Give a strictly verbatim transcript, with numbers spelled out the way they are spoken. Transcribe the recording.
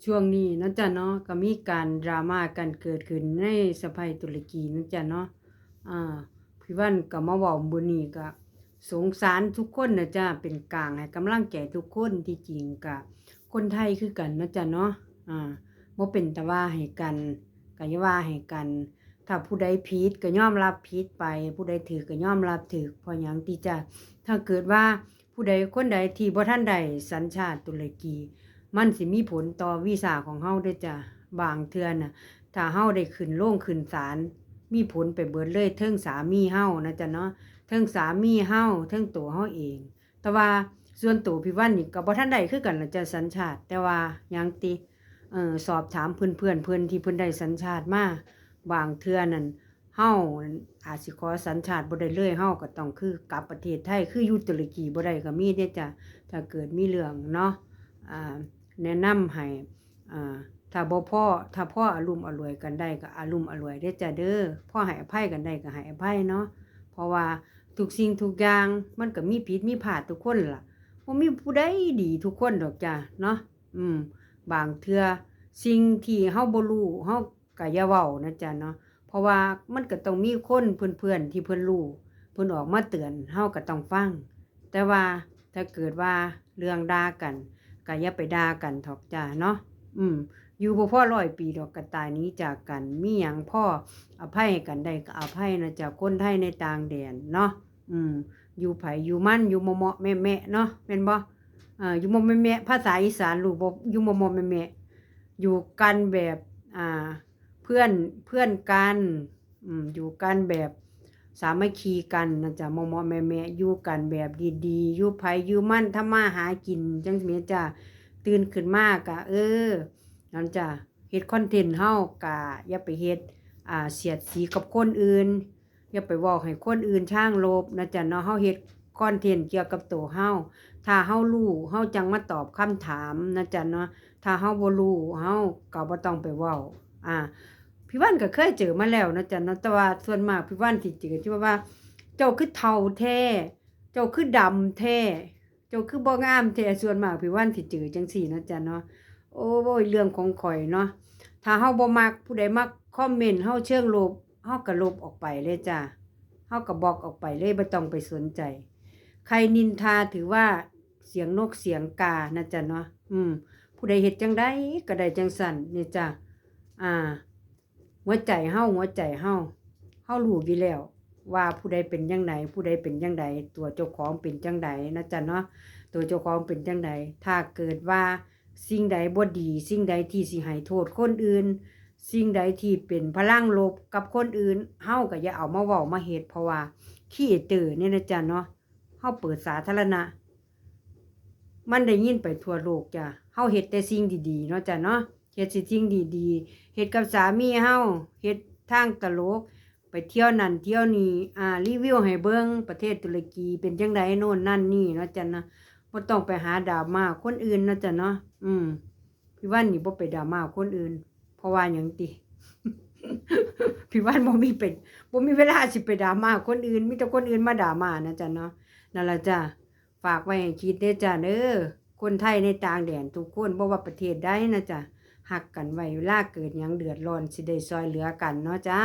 ช่วงนี้เนาะจ้ะเนาะ ก็มีการดราม่ากันเกิดขึ้นในสะใภ้ตุรกีเนาะจ้ะเนาะ อ่า พี่วันก็มาเว้ามื้อนี้ก็สงสารทุกคนนะจ้ะ เป็นกลางให้กำลังใจทุกคน ที่จริงก็คนไทยคือกันเนาะจ้ะเนาะ อ่า บ่เป็นตาว่าให้กัน ก็อย่าว่าให้กัน ถ้าผู้ใดผิดก็ยอมรับผิดไป ผู้ใดถูกก็ยอมรับถูก เพราะหยังติจ้ะ ถ้าเกิดว่าผู้ใดคนใดที่บ่ทันได้สัญชาติตุรกี มันสิมีผลต่อวีซ่าของเฮาเด้อจ้ะ บางเทื่อน่ะ ถ้าเฮาได้ขึ้นโรงขึ้นศาล มีผลไปเบิดเลย เทิงสามีเฮานะจ้ะเนาะ เทิงสามีเฮา เทิงตัวเฮาเอง แต่ว่าส่วนตัวพี่วันนี่ก็บ่ทันได้คือกันล่ะจ้ะสัญชาติ แต่ว่าหยังติ เอ่อ สอบถามเพื่อนๆ เพื่อนที่เพิ่นได้สัญชาติมา บางเทื่อนั่น เฮาอาจสิขอสัญชาติบ่ได้เลย เฮาก็ต้องคือกลับประเทศไทย คืออยู่ตุรกีบ่ได้ก็มีเด้จ้ะ ถ้าเกิดมีเรื่องเนาะ อ่า แนะนำให้ อ่า ถ้าบ่พอ ถ้าพออลุ่มอล่วยกันได้ก็อลุ่มอล่วยเด้อจ้ะเด้อ พอให้อภัยกันได้ก็ให้อภัยเนาะ เพราะว่าทุกสิ่งทุกอย่างมันก็มีผิดมีพลาดทุกคนล่ะ บ่มีผู้ใดดีทุกคนดอกจ้ะเนาะ อืม บางเทื่อสิ่งที่เฮาบ่รู้ เฮาก็อย่าเว้านะจ้ะเนาะ เพราะว่ามันก็ต้องมีคนเพื่อนๆ ที่เพิ่นรู้ เพิ่นออกมาเตือน เฮาก็ต้องฟัง แต่ว่าถ้าเกิดว่าเรื่องด่ากัน ก็อย่าไปด่ากันเถาะจ้ะเนาะ อืม อยู่บ่พอร้อยปีดอก ก็ตายหนีจากกัน มีหยังพออภัยให้กันได้ก็อภัยนะจ้ะ คนไทยในต่างแดนเนาะ อืม อยู่ไผอยู่มัน อยู่เมาะๆแมะๆเนาะ แม่นบ่ อ่า อยู่เมาะๆแมะๆ ภาษาอีสานรู้บ่ อยู่เมาะๆแมะๆ อยู่กันแบบ อ่า เพื่อน เพื่อนกัน อืม อยู่กันแบบสามัคคีกันนะจ้ะ เมาะๆแมะๆ อยู่กันแบบดีๆ อยู่ไผอยู่มัน ทำมาหากินจั่งซี้แหมจ้ะ ตื่นขึ้นมาก็ เออ นั่นจ้ะ เฮ็ดคอนเทนต์เฮาก็อย่าไปเฮ็ด อ่า เสียดสีกับคนอื่น อย่าไปเว้าให้คนอื่นทางลบนะจ้ะเนาะ เฮาเฮ็ดคอนเทนต์เกี่ยวกับตัวเฮา ถ้าเฮารู้ เฮาจั่งมาตอบคำถามนะจ้ะเนาะ ถ้าเฮาบ่รู้ เฮาก็บ่ต้องไปเว้า อ่า พี่วันก็เคยเจอมาแล้วนะจ้ะเนาะ แต่ว่าส่วนมากพี่วันสิเจอที่ว่า เจ้าคือเฒ่าแท้ เจ้าคือดำแท้ เจ้าคือบ่งามแท้ ส่วนมากพี่วันสิเจอจั่งซี้นะจ้ะเนาะ โอ้ย เรื่องของข้อยเนาะ ถ้าเฮาบ่มัก ผู้ใดมาคอมเมนต์เฮาเชิงลบ เฮาก็ลบออกไปเลยจ้ะ เฮาก็บล็อกออกไปเลย บ่ต้องไปสนใจ ใครนินทาถือว่าเสียงนกเสียงกานะจ้ะเนาะ อืม ผู้ใดเฮ็ดจั่งใดก็ได้จั่งซั้นนี่จ้ะ อ่า หัวใจเฮา หัวใจเฮา เฮารู้อยู่แล้ว ว่าผู้ใดเป็นจั่งใด ผู้ใดเป็นจั่งใด ตัวเจ้าของเป็นจั่งใดนะจ้ะเนาะ ตัวเจ้าของเป็นจั่งใด ถ้าเกิดว่าสิ่งใดบ่ดี สิ่งใดที่สิให้โทษคนอื่น สิ่งใดที่เป็นพลังลบกับคนอื่น เฮาก็อย่าเอามาเว้ามาเฮ็ด เพราะว่าครีเอเตอร์เนี่ยนะจ้ะเนาะ เฮาเปิดสาธารณะ มันได้ยินไปทั่วโลกจ้ะ เฮาเฮ็ดแต่สิ่งดีๆเนาะจ้ะเนาะ เฮ็ดแต่สิ่งดีๆ เฮ็ดกับสามีเฮา เฮ็ดทางตลก ไปเที่ยวนั่นเที่ยวนี่ อ่า รีวิวให้เบิ่ง ประเทศตุรกีเป็นจั่งใด โน่นนั่นนี่เนาะจ้ะเนาะ บ่ต้องไปหาดราม่าคนอื่นเนาะจ้ะเนาะ อืม พี่วันนี่บ่ไปดราม่าคนอื่น เพราะว่าหยังติ พี่วันบ่มีเป็น บ่มีเวลาสิไปดราม่าคนอื่น มีแต่คนอื่นมาดราม่านะจ้ะเนาะ นั่นล่ะจ้ะ ฝากไว้ให้คิดเด้อจ้ะเด้อ คนไทยในต่างแดนทุกคน บ่ว่าประเทศใดนะจ้ะ ฮักกันไว้ เวลาเกิดหยังเดือดร้อนสิได้ซ่อยเหลือกันเนาะจ้า